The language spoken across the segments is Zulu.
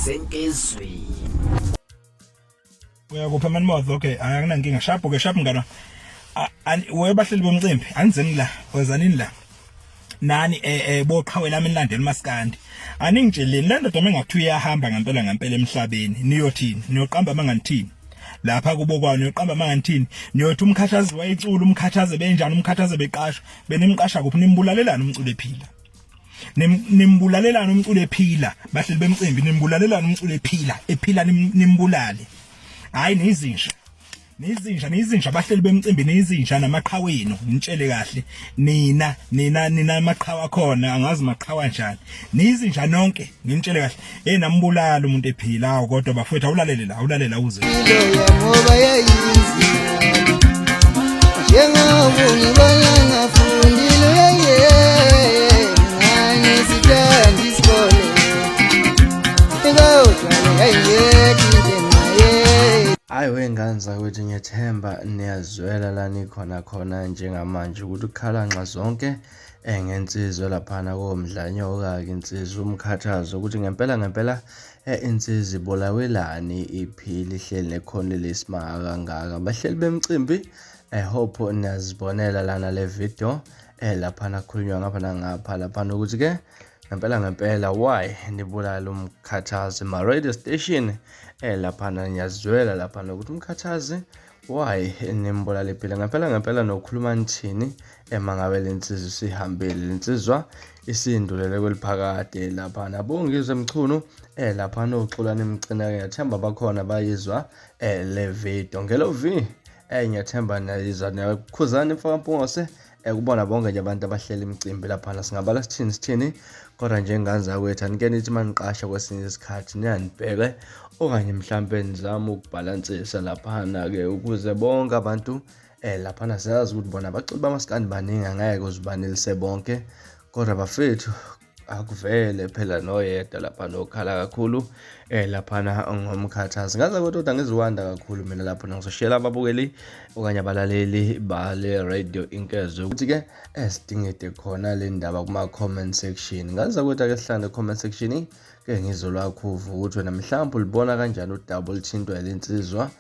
Senkezweni. Uyakuphi amanimoth? Okay, akunankinga. Sharp ke, sharp mngani. We bahleli bomcimbi, anizeni la, wezanini la. Nani boqhawe lami nilandela umaskandi. Aningitsheleni le ndoda mengakuthiwa iyahamba ngempela ngempela emhlabeni, niyothini? Niyoqamba amanganithini? Lapha kubo kwayo niyoqamba amanganithini? Niyothi umkhathazi wayicula, umkhathaze benjani, umkhathaze beqasha, benimqasha kuphi, nimbulalelani umculo ephila? Nimbulalelana umculo ephila, bahleli bemcimbi, nimbulalelana umculo ephila, ephila nimbulale. Hayi nizinja, nizinja, nizinja bahleli bemcimbi, nizinja namaqhawenu, ngitshele kahle nina, nina, nina amaqhawe akhona angazi maqhawe kanjani, nizinja nonke, ngitshele kahle. Hey, nambulala umuntu ephila, kodwa bafowethu awulalele la, awulalela uze ngoba yayinzima njengoba ngibona ngafundile ngangisithanda isikole kodwa yayingekho into engaye. Hhayi wey'ngane zakwethu, ngiyethemba niyazwela la nikhona khona njengamanje ukuthi kukhala nxazonke ngensizwa laphana komdlanyoka-ke insizwa umkhathazo ukuthi ngempela ngempela insizwa ibulawelani iphila ihleli nekhono lesimanga kangaka. Bahleli bemcimbi, I hope niyazibonela lana le video laphana kukhulunywa ngapha nangapha laphana ukuthi-ke ngempela ngempela why nibulala umkhathazi. Ma-radio station laphana niyazizwela laphana ukuthi umkhathazi why nimbulala ephila ngempela ngempela. Nokhuluma nithini ema ngabe le nsizwa isihambile, le nsizwa isindulele kweliphakade laphana. Bongizwe Mchunu laphana oxolani Mcina, ngiyathemba bakhona bayizwa le video ngelo v ngiyathemba niyayizwa. Niyakhuzani mfaka Mpungose kubona bonke nje abantu abahlela imicimbi laphana, singabala sithini sithini, kodwa nje ngane zakwethu anike nithi maniqasha kwesinye isikhathi niyanibheke okanye mhlampe nizame ukubhalansisa laphana-ke ukuze bonke abantu laphana siyazi ukuthi bona abaculi bamaskandi baningi, angeke uzibanelise bonke, kodwa bafethu akuvele phela noyedwa laphana okhala kakhulu laphana ngomkhathazi. Ngaze kodwa ngiziwanda kakhulu mina lapho ngizoshiyela ababukeli okanye abalaleli bale radio Inkezo ukuthi-ke sidingide khona le ndaba kuma-comment section. Ngaze kodwa ke sihlande comment section ke ngizwe lwakho uvo ukuthi wena mhlawumbe ulibona kanjani udaba oluthintwa le nsizwa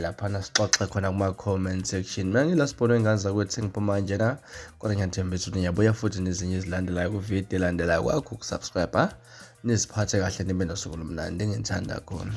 laphana, sixoxe khona kuma-comment section. Mina ngila sibhono ingane zakwethu, sengiphuma kanjena, kodwa ngiyathembisa ukuthi ngiyabuya futhi nezinye ezilandelayo kuvidiyo elandelayo. Kwakho ukusubscribe, niziphathe kahle, nibe nosuku olumnandi, nginithanda khona.